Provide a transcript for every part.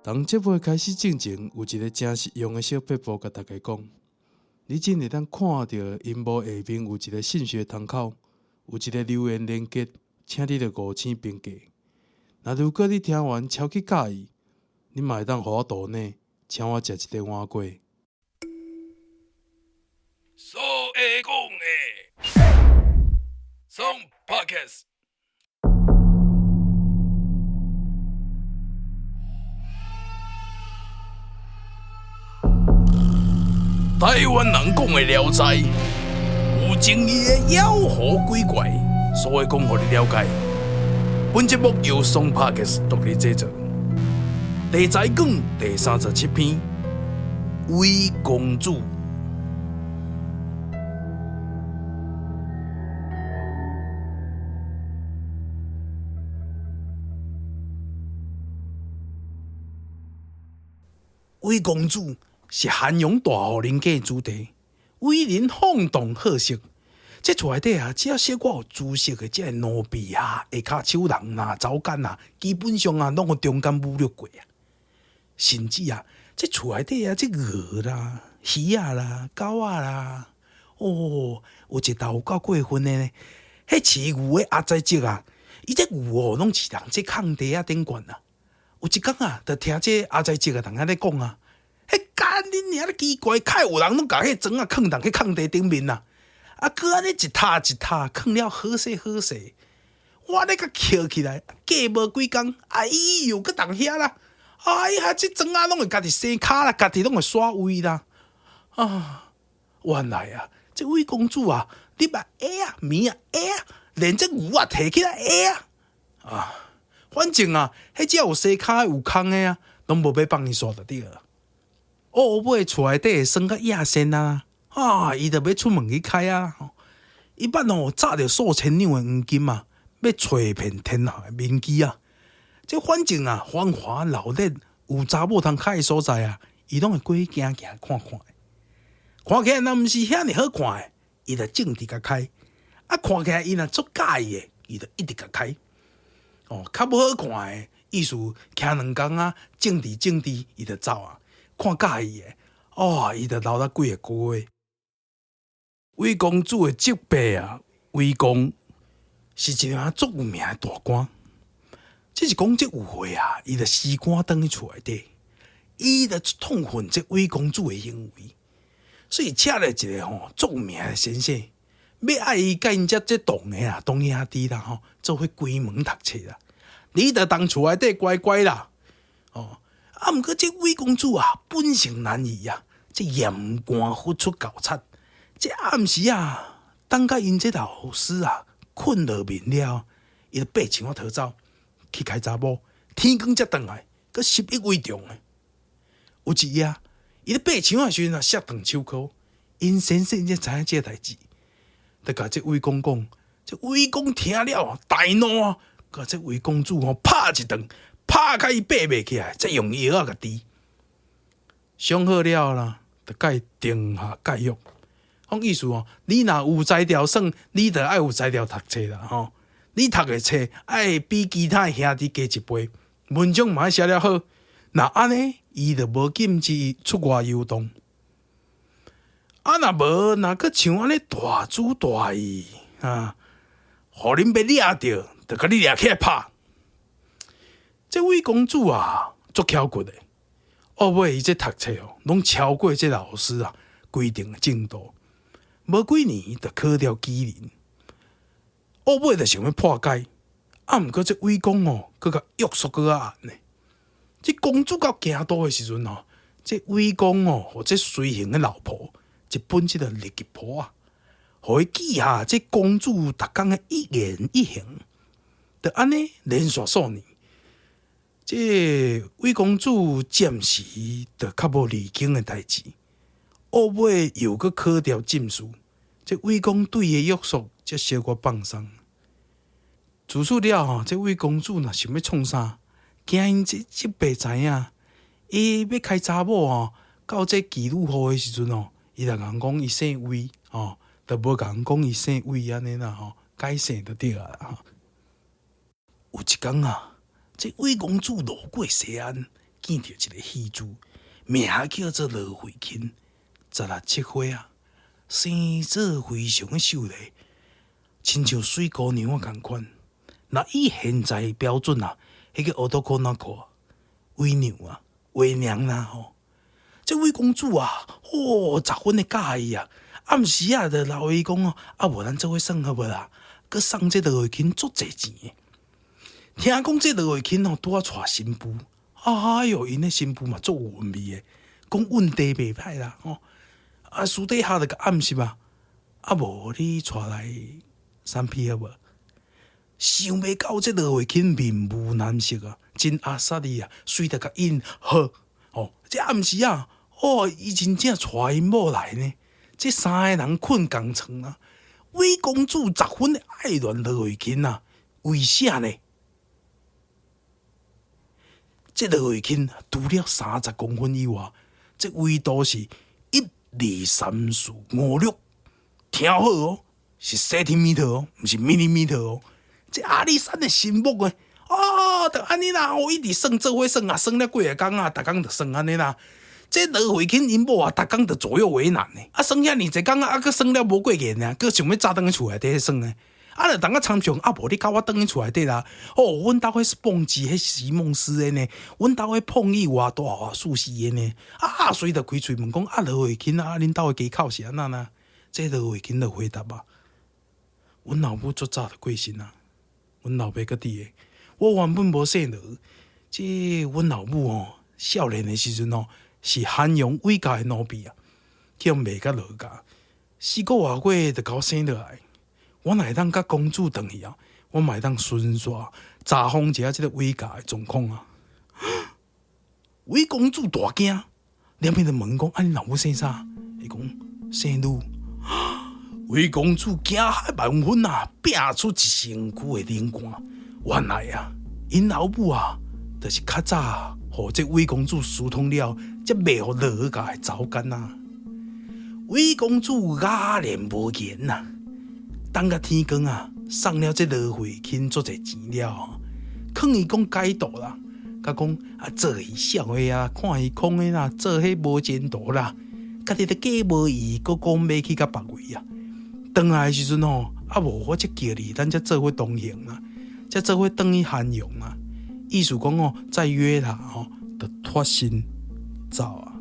佇節目開始進前，有一个誠實用的小撇步，共大家講。你只會當看著螢幕下面有一个信息窗口，有一个留言連結，請你著五星評價。若如果你聽完超級佮意，你嘛會當予我抖內，請我食一个碗粿。所會講的，爽 Podcast。台灣人講的聊齋，有爭議的妖狐鬼怪，所以講予你了解。本節目由爽 Podcast 獨立製作。題材講第37篇，韋公主。韋公主是咸陽大戶人家的子弟，為人放蕩好色。這厝內底啊，只要小可有姿色的，這个奴婢啊、下跤手人啊、查某囡啊，基本上啊，攏予中間侮辱過啊。甚至啊，這厝內底啊，這鵝啦、魚仔啦、狗仔啦，哦，有一道有夠過分的呢。彼飼牛的阿仔叔啊，伊這牛哦，攏飼佇這空地仔頂懸啊。有一工啊，就聽這阿仔叔啊，佇遐咧講啊，彼幹恁娘咧奇怪，較有人攏共彼庄仔囥佇彼空地頂面啊，啊，閣按呢一塔一塔囥了好勢好勢，我咧共抾起來，過無幾工，哎喲，閣佇遐啦，哎呀，這庄仔攏會家己生跤啦，家己攏會徙位啦，啊，原來啊，這韋公主啊，你捌下啊，暝啊下啊，連這牛仔提起來下啊，啊。反正啊，彼只要有生跤有空的啊，攏無欲放伊煞就對了。後尾厝內底耍甲野仙啊，啊，伊就欲出門去開啊。伊捌吼詐著數千兩的黃金啊，欲揣遍天下的民居啊。這反正啊，繁華鬧熱有查某通開的所在啊，伊攏會過去行行看看。看起來若毋是遐爾好看的，伊就徑直共開。啊，看起來伊若足佮意的，伊就一直共開。哦，較無好看的，意思徛兩工啊，政治政治，伊就走啊。看佮意的，哦，伊就留了幾个月。韋公主的叔伯啊，韋公是一个足有名的大官。只是講這有回啊，伊就辭官轉去厝內底，伊就痛恨這韋公主的行為，所以請來一个吼足有名的先生。欲愛伊佮𪜶遮這同的啦，同兄弟啦吼，做伙關門讀冊啦。你著佇厝內底乖乖啦，哦。啊，毋過這韋公主啊，本性難移啊，這嫌寒發出厚賊。這暗時啊，等甲𪜶這老師啊睏落眠了，伊就爬牆仔逃走，去開查某，天光才轉來，閣習以為常的。有一夜，伊咧爬牆仔的時陣啊，摔斷手箍，𪜶先生才知影這个代誌。就共這韋公講，這韋公聽了大怒啊，共這韋公主吼拍一頓，拍甲伊爬袂起來，才用藥仔共治。傷好了啦，就共伊定下契約，講意思哦，你若有才調耍，你就愛有才調讀冊啦吼。你讀的冊愛比其他兄弟加一倍，文章嘛愛寫了好。若按呢，伊就無禁止出外遊蕩。啊！若無，若閣像按呢大主大意啊，予恁欲掠著，就共你掠起來拍。這韋公主啊，足巧骨的，後尾伊這讀冊哦，攏超過這老師啊規定的進度。無幾年就考著舉人。後尾就想欲破解，啊，毋過這韋公哦，閣共約束閣較嚴呢。這公主到京都的時陣哦，這韋公哦，予這隨行的老婆。一本這个日記簿啊，予伊記下這公主逐工的一言一行，就按呢連續數年，這韋公主暫時就較無離京的代誌，後尾又閣考著進士，這韋公對伊的約束才小可放鬆。自此了後，這韋公主若想欲創啥，驚𪜶這叔伯知影，伊欲開查某吼，到這妓女戶的時陣吼。伊就共人講伊姓韋吼，就無共人講伊姓韋按呢啦吼，改姓就對啊啦吼。有一工啊，這韋公主路過西安，見著一个戲子，名叫做羅慧卿，17歲啊，生做非常的秀麗，親像水姑娘仔仝款。若以現在標準啊，彼個男の子偽娘啊，偽娘啦吼。這位公主啊，哦，十分的佮意啊。暗時啊，就留伊講哦，啊無咱做伙耍好無啦？閣送這羅慧卿足濟錢的。聽講這羅慧卿吼拄仔娶新婦，哎喲，𪜶的新婦嘛足有韻味的，講韻地袂歹啦吼。啊，私底下就共暗示啊，啊無你娶來三 P 好無？想袂到這羅慧卿面無難色啊，真阿薩利啊，隨著共應好吼。這暗時啊，哦，伊真正娶𪜶某來呢。這三個人睏仝床啊，韋公主十分的愛戀羅慧卿啊，為啥呢？這羅慧卿除了30公分以外，這圍度是一、二、三、四、五、六，聽好哦，是 centimeter 哦，毋是 millimeter 哦。這阿里山的神木誒，哦，就按呢啦，哦，一直算做伙算啊，算了幾个工啊，逐工就算按呢啦。這羅慧卿𪜶某啊，逐工就左右為難呢。啊，算遐爾濟工啊，啊，閣算了無過癮啊，閣想欲早轉去厝內底耍呢。啊，就當個參像啊，無你佮我轉去厝內底啦。哦，阮兜彼スポンジ彼席夢思的呢，阮兜彼碰椅偌大偌舒適的呢。啊，所以就開喙問講啊，羅慧卿啊，恁兜的家口是按怎呢？這羅慧卿就回答啊，阮老母足早就過身啊，阮老爸閣佇个，我原本無姓羅，這阮老母吼，少年的時陣吼，是韓陽韋家的奴婢啊，去予賣佮羅家，4個外月就共我生落來。我若會當佮公主轉去啊，我嘛會當順紲查訪一下這个韋家的狀況啊。韋公主大驚，連面就問講：啊，你老母姓啥？伊講姓呂。韋公主驚嚇萬分啊，拼出一身軀的冷汗。原來啊，𪜶老母啊，就是較早予這韋公主私通了，才賣予羅家的查某囡仔。韋公主啞然無言啊。等到天光啊，送了這羅慧卿足濟錢了，勸伊講解套啦，佮講啊做伊痟的啊，看伊空的啦，做彼無前途啦，家己都嫁無伊，閣講欲去佮別位啊。轉來的時陣吼，啊無我才叫你，咱才做伙同行啊，才做伙轉去漢陽啊。意思講哦，再約啦吼，就脫身走啊。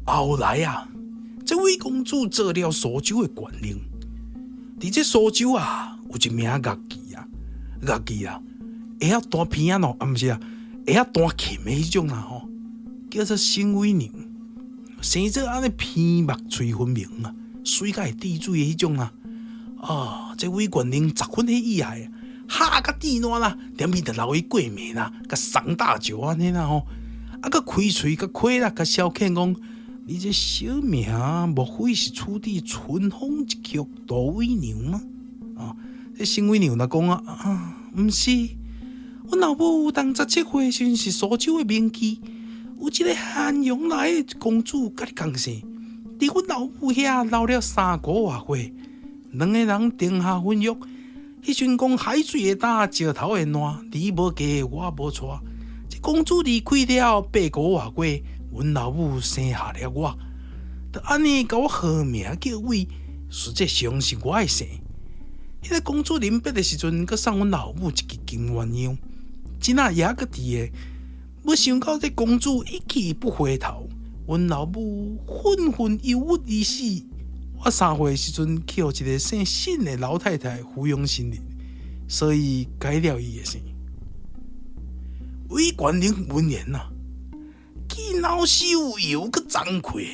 後來啊，這位公主做了蘇州的縣令，佇這蘇州啊，有一名樂伎啊，樂伎啊，會曉彈琵琶啊，毋是啊，會曉彈琴的彼種啦吼，叫做沈偉娘，生做按呢鼻目喙分明啊，媠甲會滴水的彼種啊，啊，這位縣令十分的喜愛，哈甲甜爛啦，連面就留伊過暝啦，共送大酒按呢啦吼，啊，閣開喙閣開啦，共消遣講。你這小名莫非是出自春風一曲杜偉娘嗎？啊，這沈偉娘就講啊，啊，毋是，阮老母當17歲時是蘇州的名妓，有一个漢陽來的公主佮你仝姓，佇阮老母遐留了3個外月，兩个人訂下婚約，彼陣講海水會乾，石頭會爛，你無嫁，我無娶，這公主離開了8個外月。阮老母生下了我，就按呢共我號名叫偉，實際上是我的姓。彼个公主臨別的時陣，閣送阮老母一支金鴛鴦，這仔也閣佇个。無想到這公主一去不回頭，阮老母憤憤憂鬱而死。我3歲的時陣去予一个姓沈的老太太撫養成人，所以改了伊的姓。韋縣令聞言啊！見惱羞又閣慚愧，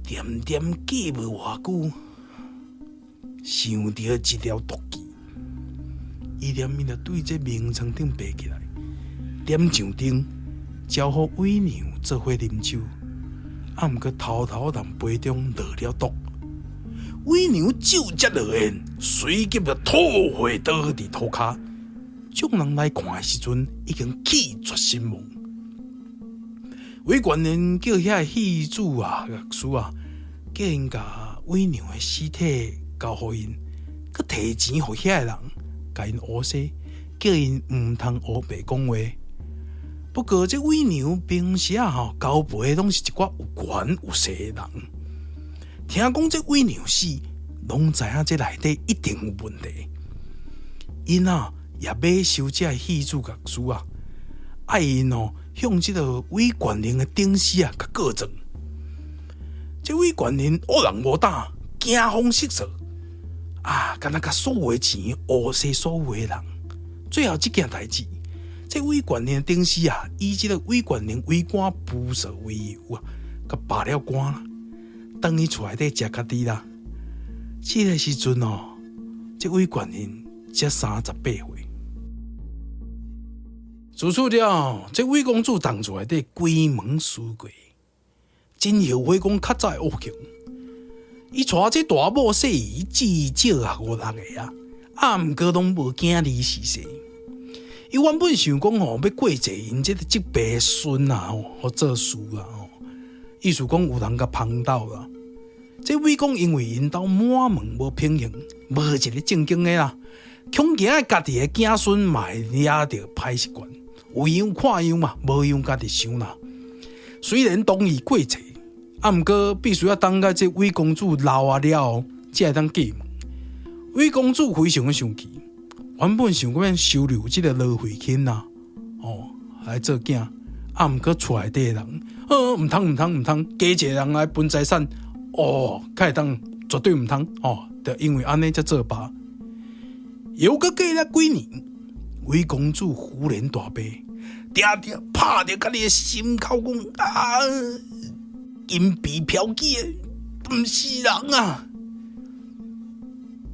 恬恬過無偌久，想著一條毒計，伊連面就對這眠床頂爬起來，點上燈，招呼偉娘做伙啉酒，啊，毋過偷偷佇杯中落了毒。偉娘酒才落咽，隨即就吐血倒佇塗跤。眾人來看的時陣，已經氣絕身亡。韋縣令叫遐个戲子啊、樂師啊，叫𪜶共偉娘的屍體交予𪜶，閣提錢予遐个人，共𪜶烏洗，叫𪜶毋通烏白講話。不過這偽娘平時啊吼交陪攏是一寡有權有勢的人，聽講這偽娘死，攏知影這內底一定有問題。𪜶啊也買收這个戲子樂師啊，愛𪜶哦向這个韋縣令的頂司啊共告狀。這韋縣令烏人無膽，驚慌失措啊，敢若共所有的錢烏踅所有的人。最後這件代誌，這韋縣令的頂司啊，以這个韋縣令為官不實為由啊，共罷了官啦，轉去厝內底食家己啦。這个時陣哦，這韋縣令才38歲。自此了後，這韋公主佇厝內底關門思過，真後悔講較早的惡行。伊娶這大某細姨至少也五六个啊，啊，毋過攏無囝兒嗣世。伊原本想講吼，欲過繼𪜶這个叔伯孫啊吼，予做嗣啦吼。意思講有人共捧斗啦。這韋公因為𪜶兜滿門無品行，無一个正經的啦，恐驚家己的囝孫嘛會惹著歹習慣，有樣看樣嘛，無樣家己想啦。雖然同意過繼，啊，毋過必須要等到這韋公主老啊了後，才會當過問。韋公主非常的生氣。原本想講欲收留這个羅慧卿啊，哦，來做囝，啊，毋過厝內底的人，毋通毋通毋通，加一个人來分財產，哦，較會當絕對毋通，哦，就因為按呢才作罷。又閣過了幾年，韋公主忽然大病，定定拍著家己的心口講啊，淫婢剽妓的，毋是人啊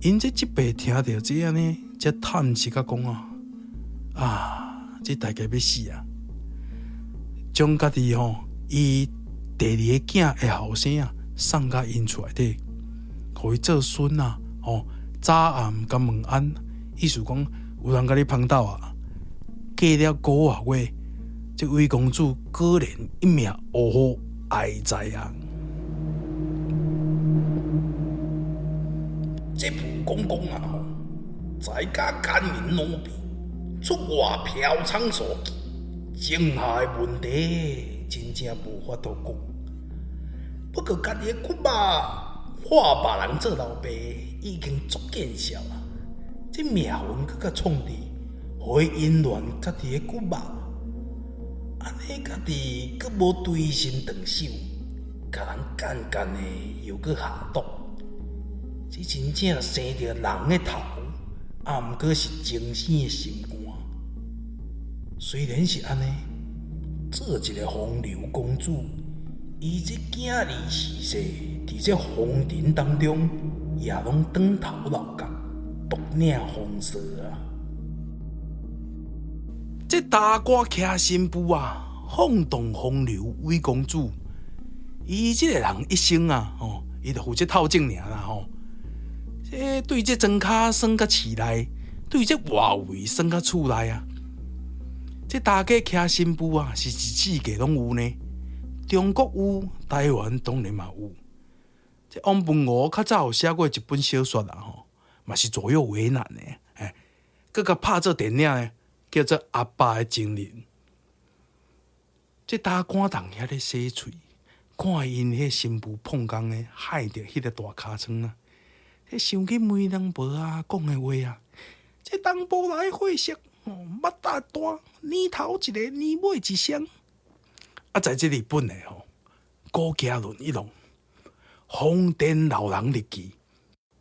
！𪜶這叔伯聽著這按呢，才嘆息甲講啊，啊，這大家欲死啊！將家己吼伊第二个囝的後生啊，送共𪜶厝內底，予伊做孫啊，吼，早暗共問安，意思講有人共你捧斗啊。過了五个月，這韋公主果然一命嗚呼哀哉啊！這蒲公公啊，在家奸淫奴婢，出外嫖娼所妓，種下的問題真正無法度講。不過家己的骨肉換別人做老爸，已經足見笑啊！這命運閣較創治，予伊淫亂家己的骨肉，按呢家己閣無隨心動手，共人奸奸的又閣下毒。這真正生著人的頭，啊，毋過是精生的心肝。雖然是按呢，做一个風流公主，伊這囝兒嗣世，佇這紅塵當中，也攏轉頭落角，獨領風騷啊！這大官騎新婦啊，放蕩風流韋公主，伊這个人一生啊，吼，伊就負責透證爾啦，吼。這對這莊跤耍甲市內，對這外圍耍甲厝內啊！這大家騎新婦啊，是一世界攏有呢。中國有，台灣當然嘛有。這王文吾較早有寫過一本小說啦，吼，嘛是左右為難的，欸，閣共拍做電影呢，叫做《阿爸的情人》。這大官人遐咧洗喙，看𪜶彼新婦碰工的，害著彼个大尻川啊！這想起媒人婆啊講的話啊，這東部來的貨色，目大大，年頭一个，年尾一雙。啊，在這日本的吼，高嘉倫一郎，瘋癲老人日記，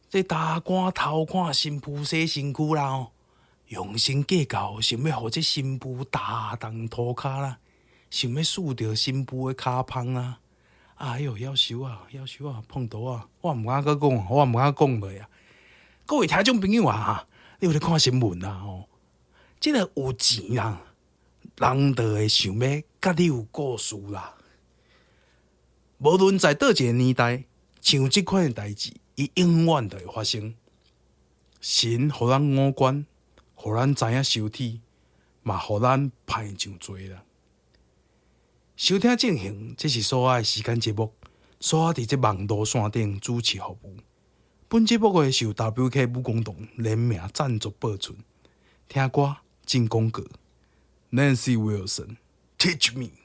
這大官偷看新婦洗身軀啦吼，用心計較，想欲予這新婦踏動塗跤啦，想欲試著新婦的跤芳啦。哎喲，夭壽啊，夭壽啊，碰刀啊！我毋敢閣講，我毋敢講落啊。各位聽眾朋友啊，你有咧看新聞啊？吼，這个有錢人，人就會想欲共你有故事啦。無論在佗一个年代，像這款的代誌，伊永遠都會發生。神予咱五官，予咱知影羞恥，嘛予咱歹上罪啦。收聽進行，這是蘇仔的時間節目。蘇仔佇這網路線頂主持服務。本節目的受 WK 武功堂聯名贊助播出。聽歌，進廣告，Nancy Wilson，Teach me。